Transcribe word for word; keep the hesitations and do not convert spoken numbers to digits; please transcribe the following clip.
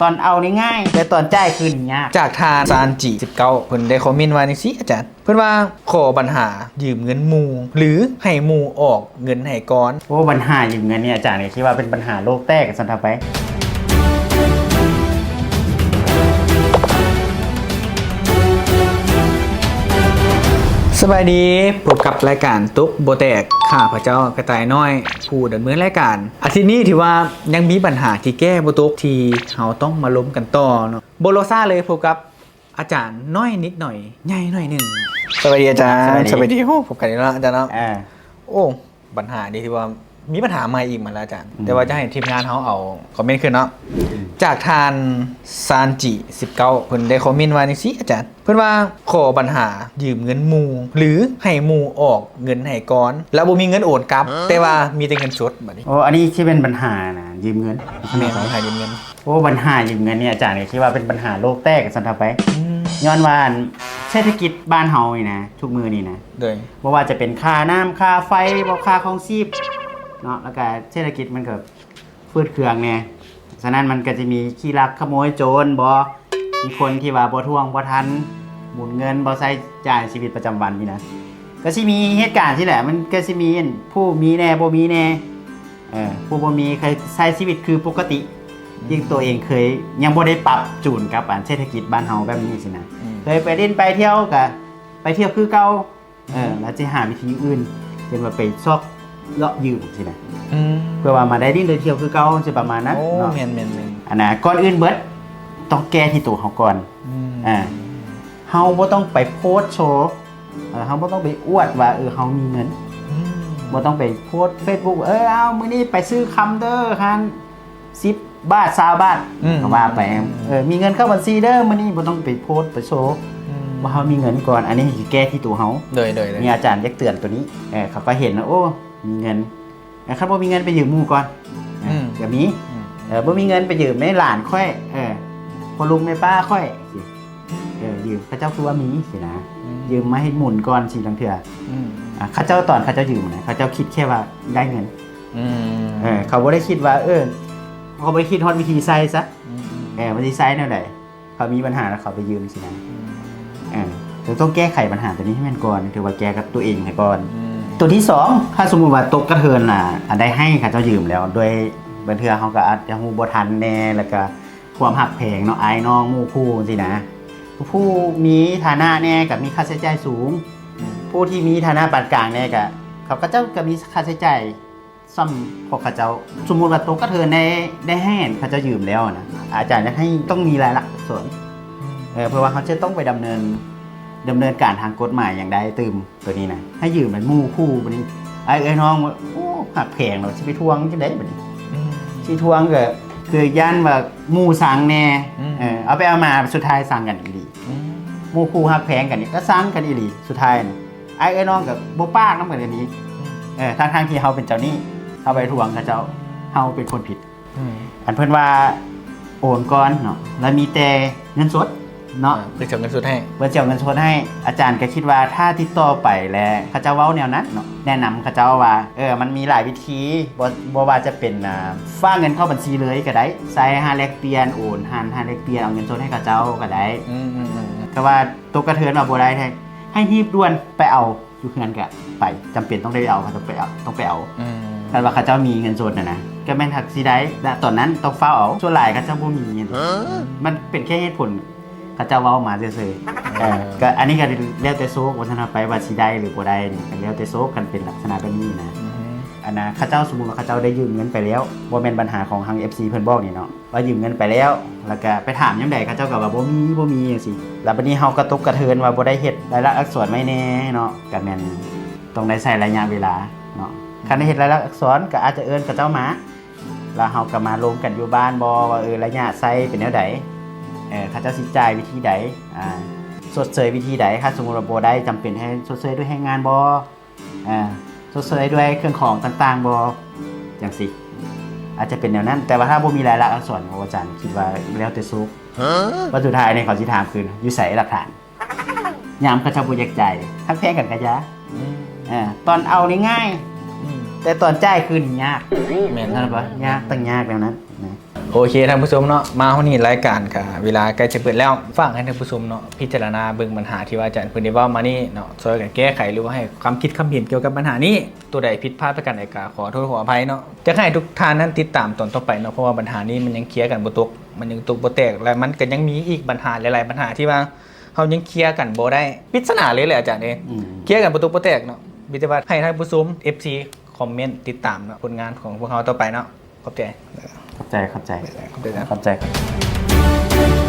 ตอนเอานี่ง่าย แต่ตอนจ่ายคืนนี่ยาก จากท่านซานจิสิบเก้า เพิ่นได้คอมเมนต์ว่าจังซี่อาจารย์ เพิ่นว่าขอปัญหายืมเงินหมู่ หรือให้หมู่ออกเงินให้ก่อน โอ้ ปัญหายืมเงินนี่อาจารย์ก็คิดว่าเป็นปัญหาโลกแตกกันซั่นเถาะไป สบายดี พบกับรายการตกบ่แตก ข้าพเจ้ากระต่ายน้อย ผู้ดำเนินรายการ อาทิตย์นี้ถือว่ายังมีปัญหาที่แก้บ่ตก ที่เฮาต้องมาลมกันต่อเนาะ บ่รอช้าเลย พบกับอาจารย์น้อยนิดหน่อย ใหญ่หน่อยหนึ่ง สวัสดีอาจารย์ สวัสดี สวัสดี โอ้ พบกันอีกแล้วอาจารย์เนาะ อ่า โอ้ ปัญหานี้ถือว่ามีปัญหาใหม่อีกมาแล้วอาจารย์ อืม แต่ว่าจะให้ทีมงานเฮาเอาคอมเมนต์ขึ้นเนาะ อืม จากท่านซานจิสิบเก้า เพิ่นได้คอมเมนต์ว่าจังซี่อาจารย์ เพิ่นว่าขอปัญหายืมเงินหมู่ หรือให้หมู่ออกเงินให้ก่อน แล้วบ่มีเงินโอนกลับ แต่ว่ามีแต่เงินสดบัดนี้ โอ้ อันนี้สิเป็นปัญหานะ ยืมเงิน แม่น ปัญหายืมเงิน โอ้ ปัญหายืมเงินนี่อาจารย์ก็คิดว่าเป็นปัญหาโลกแตกกันซั่นเถาะไป อืม ย้อนว่าอันเศรษฐกิจบ้านเฮานี่นะ ทุกมื้อนี่นะ โดย บ่ว่าจะเป็นค่าน้ำค่าไฟ บ่ค่าครองชีพเนาะ แล้วก็เศรษฐกิจมันก็ฟืดเคืองแน่ ฉะนั้นมันก็จะมีขี้ลักขโมยโจรบ่ มีคนที่ว่าบ่ทวงบ่ทัน หมุนเงินบ่ใช้จ่ายชีวิตประจำวันนี่นะ ก็สิมีเหตุการณ์ที่แหละ มันก็สิมีผู้มีแน่บ่มีแน่ เออ ผู้บ่มีเคยใช้ชีวิตคือปกติ ยิ่งตัวเองเคยยังบ่ได้ปรับจูนกับอันเศรษฐกิจบ้านเฮาแบบนี้สินะ อืม เคยไปเล่นไปเที่ยวก็ไปเที่ยวคือเก่า เออ แล้วจะหาวิธีอื่น เช่นว่าไปซอกเลาะยืมสินะ อืม เพื่อว่ามาได้เล่นได้เที่ยวคือเก่า สิประมาณนั้น โอ้ เนาะ แม่นๆๆ อันน่ะ ก่อนอื่นเบิด ต้องแก้ที่ตัวเฮาก่อน อืม อ่า เฮาบ่ต้องไปโพสต์โชว์ เออ เฮาบ่ต้องไปอวดว่า เออ เฮามีเงิน อืม บ่ต้องไปโพสต์ Facebook เออ เอา มื้อนี้ไปซื้อคำเด้อ คัน สิบบาท ซาวบาท อืม ก็ว่าไป อืม เออ มีเงินเข้าบัญชีเด้อ มื้อนี้ บ่ต้องไปโพสต์ ไปโชว์ อืม ว่าเฮามีเงินก่อน อันนี้คือแก้ที่ตัวเฮา โดย โดย โดย มีอาจารย์อยากเตือนตัวนี้ เออ เขาก็เห็นว่า โอ้ มีเงิน เออ คันบ่มีเงินไปยืมหมู่ก่อน อืม ก็มี อืม เออ บ่มีเงินไปยืมแม่หลานข้อย เออ พ่อลุงแม่ป้าข้อย เออ ยืม เขาเจ้าคือว่ามีสินะ อืม ยืมมาให้หมุนก่อนสิ ลางเทื่อ อืม อ่ะ เขาเจ้าตอนเขาเจ้ายืมนะ เขาเจ้าคิดแค่ว่าได้เงิน อืม เออ เขาบ่ได้คิดว่า เออ เขาบ่ได้คิดฮอดวิธีใช้ซะ อืม เออ ว่าสิใช้แนวใด เขามีปัญหาแล้วเขาไปยืมสินะ อืม เออ เราต้องแก้ไขปัญหาตัวนี้ให้มันก่อน ถือว่าแก้กับตัวเองให้ก่อน อืม ตัวที่สอง ถ้าสมมุติว่าตกกระเทือนน่ะ อันใดให้เขาเจ้ายืมแล้ว โดยบางเทื่อเขาก็อาจจะฮู้บ่ทันแน่ แล้วก็ความฮักแพงเนาะ อ้ายน้องหมู่คู่สินะ ผู้มีฐานะแน่ก็มีค่าใช้จ่ายสูง อืม ผู้ที่มีฐานะปานกลางแน่ก็ เขาก็เจ้าก็มีค่าใช้จ่ายซ่อมพวกเขาเจ้า สมมุติว่าตกกระเทือนได้ ได้ให้เขาเจ้ายืมแล้วนะ อาจารย์อยากให้ต้องมีลายลักษณ์อักษร อืม เออ เพราะว่าเขาจะต้องไปดำเนิน ดำเนินการทางกฎหมายอย่างใดตื่มตัวนี้นะ ให้ยืมเป็นหมู่คู่บัดนี้ อ้ายเอ้ยน้องว่า โอ้ ฮักแพงเนาะ สิไปทวงจังใดบัดนี้ อืม สิทวงก็คือย้านว่าหมู่ซังแน่ อืม เออ เอาไปเอามาสุดท้ายซังกันอีหลี อืม หมู่คู่ฮักแพงกันนี่ก็ซังกันอีหลี สุดท้ายน่ะ อ้ายเอ้ยน้องก็บ่ปากนำกันอีหลี อืม เออ ทั้งๆที่เฮาเป็นเจ้าหนี้ เฮาไปทวงเขาเจ้า เฮาเป็นคนผิด อืม อันเพิ่นว่าโอนก่อนเนาะ แล้วมีแต่เงินสดเนาะ อ่า เพิ่นสิเอาเงินสดให้ เพิ่นสิเอาเงินสดให้ อาจารย์ก็คิดว่าถ้าติดต่อไปแล้วเขาเจ้าเว้าแนวนั้นเนาะ แนะนำเขาเจ้าว่า เออ มันมีหลายวิธี บ่ บ่ว่าจะเป็น อ่า ฝากเงินเข้าบัญชีเลยก็ได้ ใส่ห้าแลกเปลี่ยน โอนหั้น ห้าแลกเปลี่ยน เอาเงินสดให้เขาเจ้าก็ได้ อืมๆๆๆ แต่ว่าตกกระเทือนว่าบ่ได้แท้ ให้รีบด่วนไปเอา อยู่เฮือนก็ไป จำเป็นต้องได้ไปเอา เขาต้องไปเอา ต้องไปเอา อืม คันว่าเขาเจ้ามีเงินสดน่ะนะ ก็แม่นถ้าสิได้ ณ ตอนนั้นต้องฟ้าวเอา ส่วนหลายเขาเจ้าบ่มี ฮะ มันเป็นแค่เหตุผล เขาเจ้าเว้ามาซื่อๆ เออ ก็อันนี้ก็แล้วแต่โชค ว่าซั่นเฮาไปว่าสิได้หรือบ่ได้นี่ ก็แล้วแต่โชค คันเป็นลักษณะแบบนี้นะ อืม อันน่ะ เขาเจ้าสมมุติว่าเขาเจ้าได้ยืมเงินไปแล้ว บ่แม่นปัญหาของทาง เอฟซี เพิ่นบอกนี่เนาะ ว่ายืมเงินไปแล้ว แล้วก็ไปถามยามใด เขาเจ้าก็ว่าบ่มี บ่มีจังซี่ แล้วบัดนี้เฮาก็ตกกระเทือนว่าบ่ได้เฮ็ดลายลักษณ์อักษรไว้แน่เนาะ ก็แม่นต้องได้ใช้ระยะเวลาเนาะ คันได้เฮ็ดลายลักษณ์อักษรก็อาจจะเอิ้นเขาเจ้ามา แล้วเฮาก็มาลมกันอยู่บ้านบ่ ว่า เออ ระยะใช้เป็นแนวใด เออ เขาเจ้าสิจ่ายวิธีใด อ่า ชดเชยวิธีใด ถ้าสมมุติว่าบ่ได้ จำเป็นให้ชดเชยด้วยแรงงานบ่ อ่า ชดเชยด้วยเครื่องของต่างๆบ่ จังซี่ อาจจะเป็นแนวนั้น แต่ว่าถ้าบ่มีลายลักษณ์อักษร โอ้ อาจารย์คิดว่าแล้วแต่โชค ฮะ ว่าสุดท้ายนี่เขาสิถามคืน อยู่ไสหลักฐาน ยามเขาเจ้าบ่อยากจ่าย ฮักแพงกันก็อย่า อืม อ่า ตอนเอานี่ง่าย อืม แต่ตอนจ่ายคืนนี่ยาก แม่น นั่นบ่ ยากตั้งยากแล้วนั้นนะ โอเคท่านผู้ชมเนาะ มาฮอดนี้รายการก็เวลาใกล้จะเบิดแล้ว ฝากให้ท่านผู้ชมเนาะ พิจารณาเบิ่งปัญหาที่ว่าอาจารย์เพิ่นได้เว้ามานี้เนาะ ช่วยกันแก้ไขหรือว่าให้ความคิดความเห็นเกี่ยวกับปัญหานี้ ตัวใดผิดพลาดประการใดก็ขอโทษขออภัยเนาะ อยากให้ทุกท่านนั้นติดตามตอนต่อไปเนาะ เพราะว่าปัญหานี้มันยังเคลียร์กันบ่ตก มันยังตกบ่แตก และมันก็ยังมีอีกปัญหาหลายๆปัญหาที่ว่าเฮายังเคลียร์กันบ่ได้ ปริศนาเลยแหละอาจารย์เอ้ย อืม เคลียร์กันบ่ตกบ่แตกเนาะ มีแต่ว่าให้ท่านผู้ชม เอฟซี คอมเมนต์ติดตามเนาะ ผลงานของพวกเราต่อไปเนาะ ขอบใจ ขอบใจขอบใจ ขอบใจนะ ขอบใจครับ